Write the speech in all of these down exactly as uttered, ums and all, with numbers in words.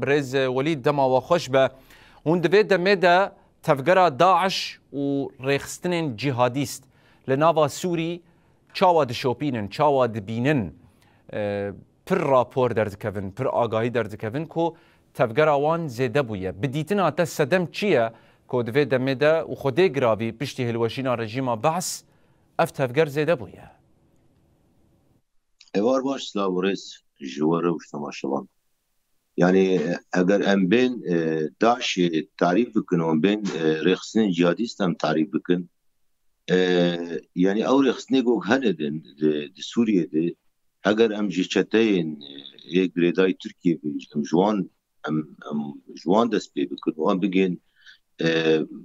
Birêz Welîd, dema we xweş be. Hûn di vê demê de tevgera DAIŞ û rêxistinên cîhadîst li nava Sûrî çawa dişopînin, çawa dibînin? E, pir rapor derdikevin, pir agahî derdikevin ku tevgera wan zêde bûye. Bi dîtina te sedem çi ye ku di vê demê de û xwedê giravî piştî hilweşîna rejîma Be's ev tevger zêde bûye? Êvar baş, silav û rêz ji we re û ji temaşevan. Yani, eger em bên, e, DAIŞê tarîf bikin û em bên, e, rêxistinên cihadîst em tarîf bikin, e, yani ew rêxistinê ku hene din di, di Sûriyê de, eger em ji çeteyên, e, ê girêdayî Tirkiyê bin, em ji wan, em, em ji wan dest pê bikin û em bigên, e,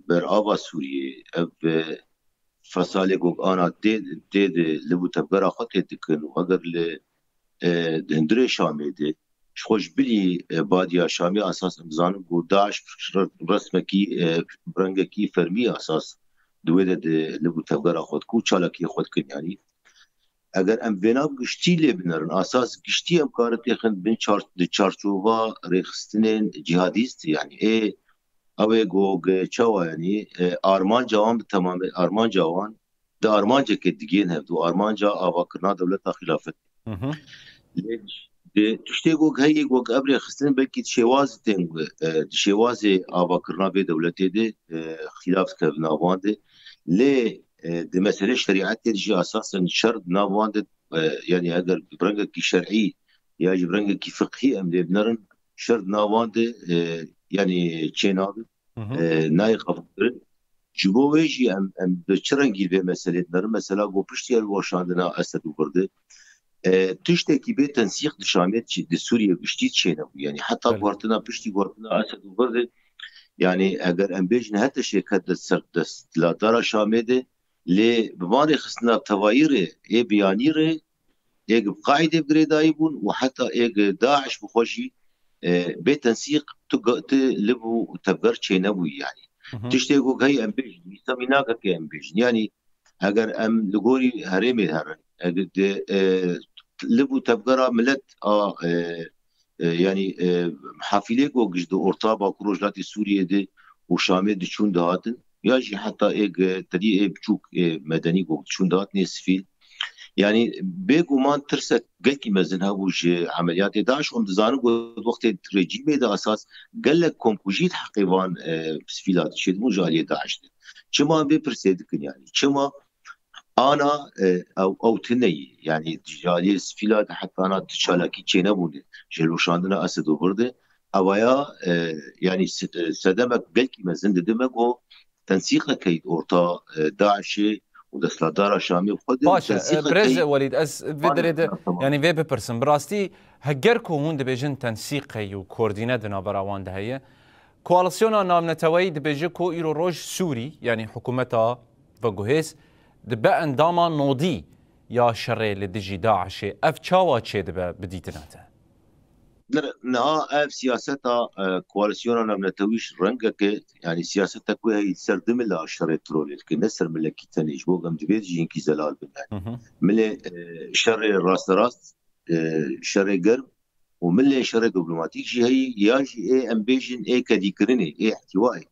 berava Sûriyê, ev, e, fesalê ku ana tê, tê de li bo tevgera xwe tê dikin û eger li, e, di hundirê Şamê de ji xwe ji bilî, e, badiya Şamê esas em dizanin ku DAIŞ resmekî, e, bi rengekî fermî esas di wê de di, li bo tevgera xwe dikin û çalakiyê xwe dikin yanî. Eger em vêna giştî lê binerin, esas giştî em karin têxin bin çar-, di çarçova rêxistinên cihadîst, yanî ê, ew ê ku ge-, çawa yanî, e, armanca wan bi temamê, armanca wan di armanceke digên hev, di armanca avakirina dewleta xilafet. Hı hı. Lê di tiştê ku heyî ku ev rêxistin belkî di şêwaz tên, e, di şêwazê avakirina vê dewletê de, e, xilaf dikevin nav wan de. Lê, e, di meselê şerîetê de jî esasen şer di nav wan de, e, yanî eger bi rengekî şer'î ya jî bi rengekî fiqhî em lê binerin, şer di nav wan de, e, yanî çênabin, Hı hı. e, nayê qebûlkirin. Ji bo wê jî em, em bi çi rengî vê meselê dinerin? Mesela, ku piştî hilweşandina Esed û Bird, e, tiştekî bê tensîq di Şamê çi, di Sûriyê giştî çênebû. Yanî heta Belê. guhertina, piştî guhertina Esed û Bird, yanî eger em bêjin HTŞ ket di ser desthilatdara Şamê de, lê bi van rêxistina tevayî re, ê biyanî re, ê bi Qaîdê bi girêdayî bûn û heta ê DAIŞ bi xwe jî, e, bê tensîq tu ga-, tu li bo tevger çênebûyî yanî. Hı hı. Tiştê ku heyî em bêjin, dîsa mînakekê em bêjin. Yanî eger em li gorî herêmê herin, eger de, e, li bo tevgera milet a, e, e, yanî, e, hafîlê ku giş di orta Bakur Rojhilatê Sûriyê de û Şamê diçûn dihatin, ya jî heta ê ge-, tedî ê biçûk ê medenî ku diçûn dihatin ê sivîl. Yanî bêguman tirsek gelkî mezin hebû ji emeliyatê DAIŞ. Em dizanin ku wextê rejîmê de esas gelek komkujî di heqê van, e, sivîla diçêdibûn ji aliyê DAIŞ de. Çima em vê pirsê dikin yanî? Çima ana, e, ew, ew tune ye. Yanî ji aliyê sivîla de heta ana tu çalakî çênebûne ji hilweşandina Esed û Bird de. Ewaya, e, yanî se-, e, sedemek gelkî mezin dide me ku tensîqekê orta, e, DAIŞê û desthilatdara Şamê xwe de Baş e, e, tensîqekê Birêz Welîd, ez vê Baş, derê de, tamam. yanî vê bipirsim. Bi rastî, heger ku hûn dibêjin tensîqe û koordîne di navbera wan de heye, Koalîsyona Navneteweyî dibêje ku îro roj Sûrî, yanî hikûmeta veguhêz, dibe endama nodî ya şerê li dijî DAIŞê. Ev çawa çêdibe bi dîtina te? Niha ev siyaseta, e, Koalîsyona Navnetewî ji rengeke, yanî siyaseta ku heyî ser du mila şerê terorê dike, ne ser milekî tenê, ji bo em divê jî hinkî zelal bin yanî. Hı hı. Milê, e, şerê rasterast, e, şerê germ û milê şerê diplomatîk jî heyî, ya jî ê em bêjin ê kedîkirinê, ê îhtîwayê.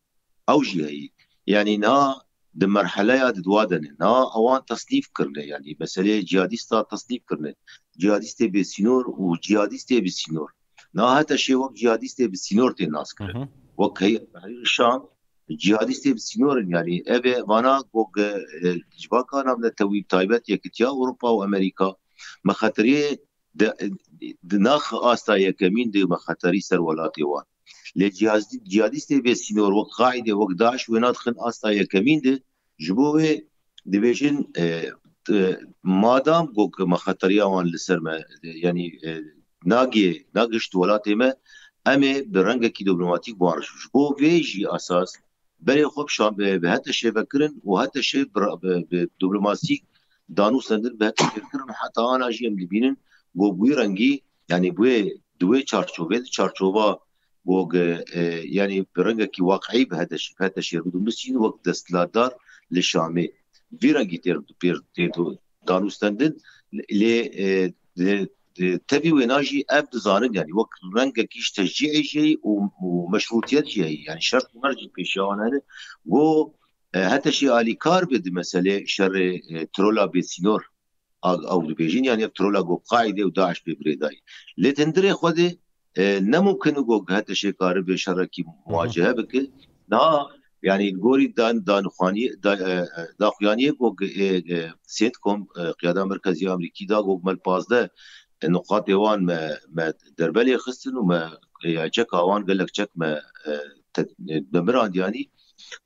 Ew jî heyî. Yanî niha di merheleya di dua de ne. Niha ewan tesnîf kirine. Yanî meseleyê cihadîsta tesnîf kirine. Cihadîstê bê sînor û cihadîstê bi sînor. Niha HTŞê wek cihadîstê bi sînor tê nas kirin. Hı hı. Wek Heyet Tehrîr Şam, cihadîstê bi sînor in. Yanî ev ê vana ku ge-, e, civaka navnetewî, bi taybet Yekitiya Ewropa û Amerîka, mexeteriyê di, di nax asta yekemîn de mexeterî ser welatê wan. Lê cihaz-, cihadîstê bê sînor wek Qaîde, wek DAIŞ wê nadixin asta yekemîn de, ji bo wê dibêjin, e, e, madam ku mexeteriya wan li ser me, e, yanî, e, nagê, nagişt welatê me, em ê bi rengekî diplomatîk bi wan re. Ji bo vê jî esas berê xwe bi Şam-, bi, bi HTŞê vekirin û HTŞê bi, bi, bi diplomasî danûstendin bi HTŞê kirin û heta ana jî em dibînin ku bi wî rengî, yanî bi wê, di wê çarçovê, di çarçova ku, e, yanî bi rengekî waqiî bi HTŞ, bi HTŞê re bidûmisîn wek desthilatdar li Şamê. Vî rengî tê, tê, tê danûstendin, lê, e, di, e, tevî wêna jî ev dizanin, yanî wek rengekî ji teşcî'ê jî û, û meşrûtiyet jî heye. Yanî şert û merc jî pêşiya wan hene. Go, e, HTŞê alîkar be di meselê şerê, e, trola bêsînor, a, ew dibêjin, yanî ev trola go Qaîde û DAIŞ pê bi rê dayî. Lê di hundirê xwe de, e, ne mumkin e go HTŞê karibe şerekî muwacehe bike. Niha, yanî li gorî dan-, danxwaniyê, da-, e, e, daxuyaniyê go, e, e, CENTCOM, e, Qiyada Merkezî ya Amerîkî da go me li pazdeh, e, nuqatê wan me, me derbelê xistin û me, e, çeka wan gelek çek me, e, te-, e, me mirandiyanî.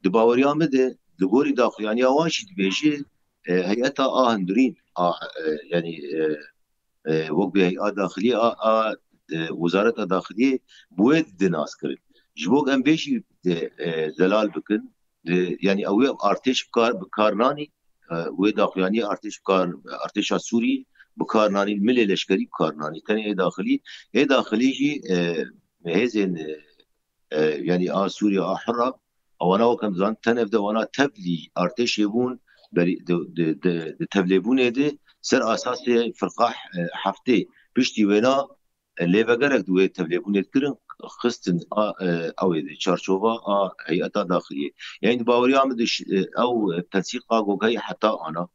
Di baweriya min de, li gorî daxuyaniya wan jî dibêje, e, heyeta a hundirîn, a, e, yanî, e, e, wek bi hey'a daxiliyê a, a, e, wezareta daxiliyê bi wê didin naskirin. Ji bo em bê jî, e, e, zelal bikin, e, yanî ew ê artêş bi kar, bi kar nanî, e, wê daxuyaniyê artêş bi kar, artêşa Sûrî bi kar nanî, milê leşkerî bi kar nanî. Tenê ê daxilî, ê daxilî jî, e, hêzên, e, e, yanî a Sûriye a Hurra, ewana wek em dizanin, tenev de wana tevlî artêşê bûn, berî, di, di, di, di tevlêbûnê de ser asasê firqa, e, heftê. Piştî wêna, e, lêvegerek di wê tevlêbûnê dikirin, xistin a, e, ew ê de, çarçova a heyeta daxiliyê. Yanî di baweriya min de ş-, e, ew tensîqa gogayî heta ana,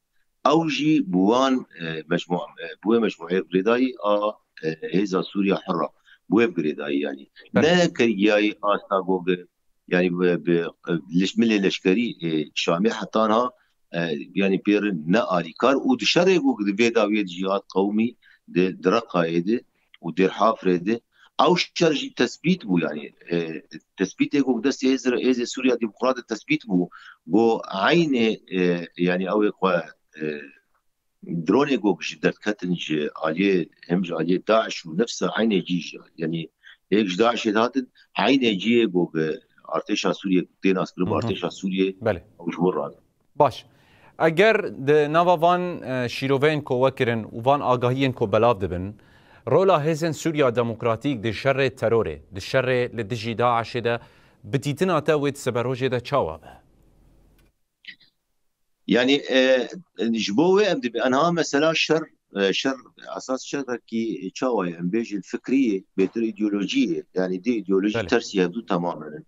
ew jî bi wan, e, mecmû-, e, bi wê mecmûeyê girêdayî a, e, Hêza Sûriya Hurra, bi wê bi girêdayî, yanî. Belê. Ne kergiyayî asta goge, yanî bi, bi, e, leş-, milê leşkerî, e, Şamê hetan ha, e, yanî pêrin ne alîkar û di şerê go di vê dawiyê de Cîhad Qewmî di, di Reqayê de û Dêrhafrê de, ew şer jî tesbît bû, yanî, e, tesbîtê go destê Hêzê, Hêzê Sûriya Demokrat de tesbît bû, go eynê, e, yanî ew ê xwe, e, dronê go ji derdiketin ji aliyê, hem ji aliyê DAIŞ û nefsa eynê cî ji, yanî êk ji DAIŞê dihatin, eynê cî yê go artêşa Sûriyê tê naskirin bi Hı hı. artêşa Sûriyê Belê. ew ji bo radin. Baş. Eger di nava van, e, şîroveyên ku we kirin û van agahiyên ku belav dibin, rola hêzên Sûriya Demokratîk di şerê terorê, di şerê li dijî DAIŞê de bi dîtina te wê di siberojê de çawa be? Yanî, e, ji bo wê em dibê, enha mesela şer, e, şer, esas şerekî çawa ye? Em bêjin fikrî ye, bêtir îdeolojî ye. Yanî di îdeolojî Belê. tersî hevdû temamen in.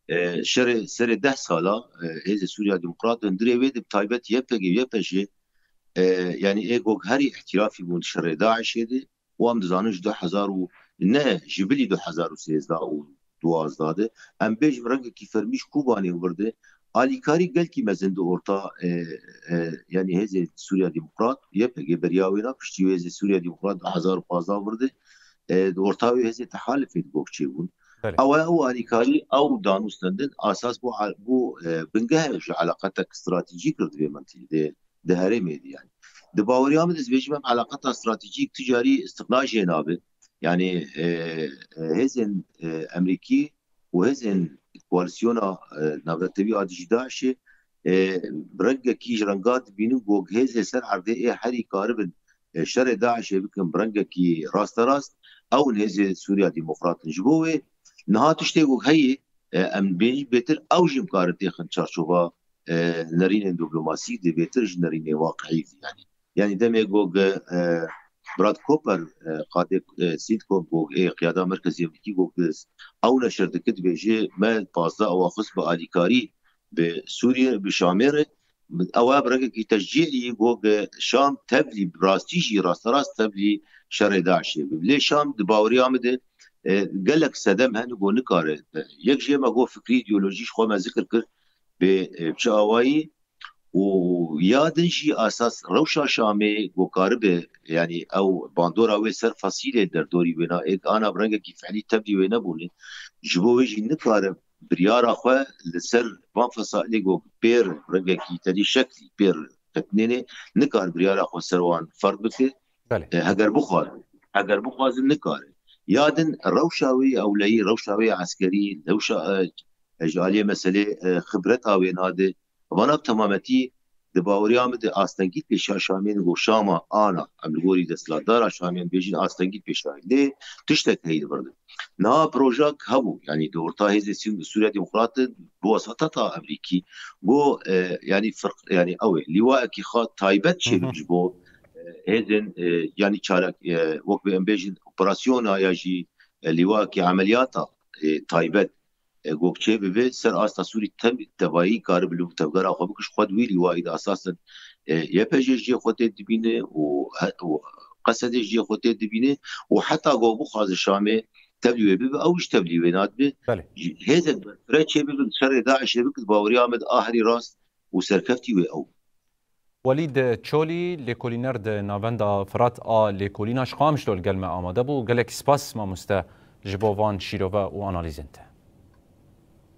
E, şerê, serê deh sala, e, Hêzê Sûriya Demokrat hundirê wê de bi taybet Y P G, Y P J, e, yanî ê gog herî îhtîrafî bûn şerê DAIŞê de, û em dizanin ji du hezar û ne, ji bilî du hezar û sêzdeh û duwazdeh de, em bêjin rengekî fermî ji Kobanê û vir de, alîkarî gelkî mezin di orta, e, e, yanî Hêzê Sûriya Demokrat, Y P G beriya wêna, piştî wê Hêzê Sûriya Demokrat du hezar û pazdeh vir de, e, di orta wê hêzê tehalifê di gog çêbûn. Belê. Ew e, ew alîkarî, ew danûstendin, asas bû, bû, e, bingeh ji eleqetek stratejîk kir di vê mentiqê de, di herêmê de, yanî. Di baweriya min de ez bêjim, em eleqeta stratejîk ti carî istiqna jê nabe. Yanî, e, e, hêzên, e, Emerîkî û hêzên koalîsyona, e, navdewletî a dijî DAIŞê, e, bi rengekî ji renga dibînin ku hêzê ser erdê ê herî karibin, e, şerê DAIŞê bikin bi rengekî rasterast, ew in hêzê Sûriya Demokrat in. Ji bo wê niha tiştê ku heye, e, em bêjin bêtir, ew jî bikarin têxin çarçova, e, nerînên diplomasî de bêtir ji nerînê waqiî de, yanî. Yanî demê go, e, Brad Cooper, e, qadê, e, CENTCOM go, ê Qiyada Merkezî Amerîkî go, ew neşir dike, dibêje, me pazdeh ewa xist bi alîkarî bi Sûriye, bi Şamê re, ew e bi rengekî teşcî'î go, Şam tevlî, bi rastî jî, rasterast tevlî şerê DAIŞê bi. Lê Şam di baweriya min de, e, gelek sedem hene go nikare. E, yek jê me go fikrî, îdeolojî ji xwe me zikir kir, bê, e, bi çi awayî û ya din jî asas rewşa Şamê go karibe, yanî ew bandora wê ser fasîlê derdorî wêna, êk ana bi rengekî fi'lî tevlî wê nebûne. Ji bo wê jî nikare biryara xwe li ser van fesailê go pêr rengekî tedî şeklî pêr ketinêne, nikar biryara xwe ser wan ferq bike. Belê. E, heger bixwazin, heger bixwazin nikare. Ya din rewşa wê ewleyî, rewşa wê eskerî, rewşa, e, e, ji aliyê meselê, e, xibreta wê nade. Vana bi temametî di baweriya min de astengî pêşa Şamê, go Şama ana, em li gorî desthilatdara Şamê em bêjin astengî pêşa. Lê tiştek heye li vir de. Niha projak hebû, yanî di orta hêzê Sî-, Sûriya Demokrat de bi wesateta Amerîkî, go, e, yanî firq-, yanî ew ê lîwayekî xwe taybet Hı hı. çêbin ji bo, e, hêzên e, yanî çarek e, wek bi em bêjin operasyona ya jî e, lîwakî emeliyata e, taybet e, gokçê bibe ser asta Sûrî tem, tevayî karibe li tevgera xwe bike, ji xwe di wî lîwayî de esasen e, Y P G ji cihê xwe tê dibîne û he- û Qesedê ji cihê xwe tê dibîne û heta ku bixwaze Şamê tevlî wê bibe, ew jî tevlî wê nadibe. Belê. Hêzek berfireh çê bibe, şerê DAIŞê bike, di baweriya me de a herî rast û serkeftî wê ew. Welîd Çolî, lêkolîner di Navenda Firat a Lêkolîna ji Qamişlo li gel me amade bû. Gelek spas mamoste ji bo van şîrove û analîzên te.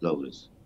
Lawrence.